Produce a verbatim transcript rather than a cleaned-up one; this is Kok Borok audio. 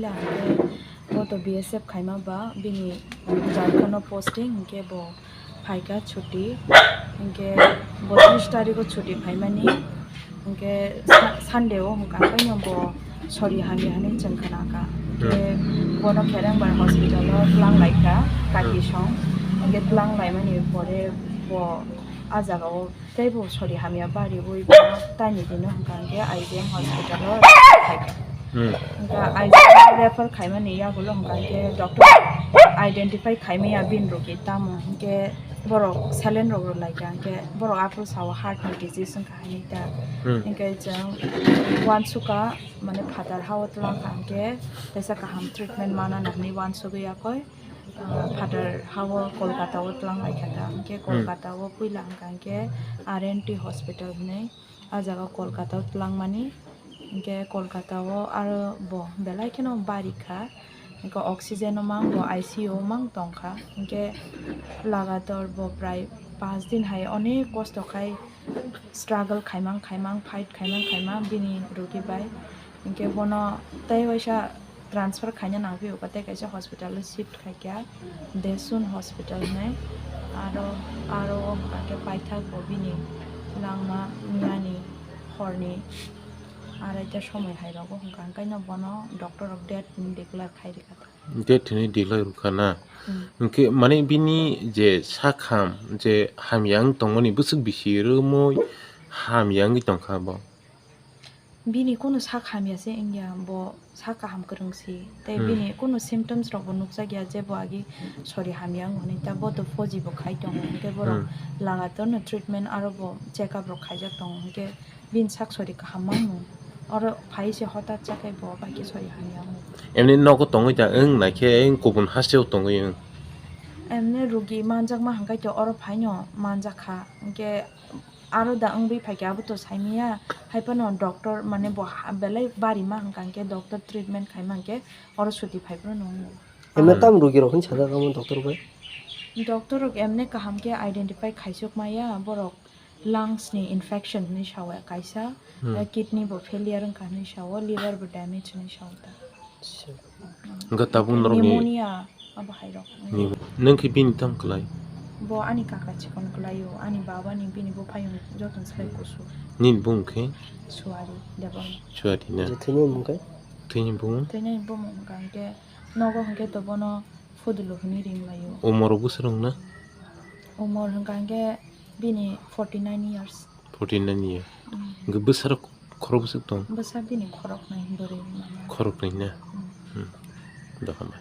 Hingke bo to B S F khaima ba bini Jharkhand o posting, hingke bo phaika chuti, hingke bo tris tarikh o chuti phaimani, hingke sa-, Sunday o hingka haino bo sori hamya hinui chwng khna kha. Hingke bono Kherengbar hospital o twlang lai kha, kaki song, hingke twlang laimani pore bo a jaga o teibo sori hamya bariui bo taini dino hingka hingke I G M hospital o phai kha. Hmm. Hingka I G M refer khaimani yagulo hingka hingke doctor identify khaimaya bini rogi tamo hingke borok saline rok rw lai kha hingke borok aphuru sao heart ni disease wngkha hinui ta. Hmm. Hingke chwng uansukha mane phatar ha o twlang kha hingke teisa kaham treatment mana hinui uansugwi yakoi. Ah, phatar ha o Kolkata o twlang lai kha ta. Hingke Hmm. Kolkata o puila hingka hingke R N T hospital hinui. A jaga Kolkata o twlangmani, hingke Kolkata o aro bo belai kheno bari kha, hingke oxygen o mang bo I C U o mang tong kha, hingke lagator bo prai panch din hai onek kosto khai struggle khaimang khaimang, fight khaimang khaimang bini rogi bai, hingke bono tei waisa transfer khaina nangphio, tei kaisa hospital o shift khaikha, Desun Hospital hinui. Aro, aro o hwnka khe paithak bo bini langma miyani horni araita somoi hai rogo hwnka hwnkhe no bono doctor rok dead hinui declare khai rwkha. Dead hinui declare rwkha na? Hmm. Hwnkhe mane bini je sakham je hamya wng tongmani bwswk bisi romwi hamya wngwi tongkha bo? Bini kunu sak hamya se wngya, bo sak kaham kwrwng si. Tei Hmm. bini kunu symptoms rok bo nukjak ya je bo agi sori hamya wng hwnwi, ta bo to phoji bo khai tongo, hwnkhe borok Hmm. lagator no treatment aro bo check up rok khaijak tongo, hwnkhe bini sak sori kaham ma wng. Oro phai se hotat chakhai bo bai khe sori hamya wng. Emni nogo tongwi ta wng, naikhe kubun hasteo tongwi wng. Emni rugi manjakma hwnkhe to oro phaino manjakha, hwnkhe aro da wngwi phaikhe abo to saimanya, hai phano doctor mane bo ha-, belai bari ma hwnka hwnkhe doctor treatment khaima hwnkhe oro suti phai phano nung. Emno Hmm. tam rugi rok hin sajak amo doctor bai? Doctor rok emne kaham khe identify khaisuk maya, borok lungs ni infection hinwi sawi kaisa, Hmm. eh, kidney bo failure wngkha hinwi sawo, liver bo damage hinwi sawo ta. Hwnkhe tabuk norokni Pneumonia abo hai rok. Ni, nwng khe bini tamo kwlai? Bo ani kaka chikon kwlaio, ani baba ni bini buphayung jotono slai kusu. Nini bung khe? Suari Debon. Suari na? Je thwini bung khe? Thwini bung? Thwini bung hwnkha hwnkhe nogo hwnkhe to bono Fudulu hwnwi ring laio. Umor bwswk wng na? Umor hwnkha hwnkhe bini forty nine years. Forty nine year. Mm. Hwnkhe bwsarok khorok bwswk tong? Bwsa bini khoroknwi bwrwi manya. Khoroknwi na? Mm. Hmm. Dohama.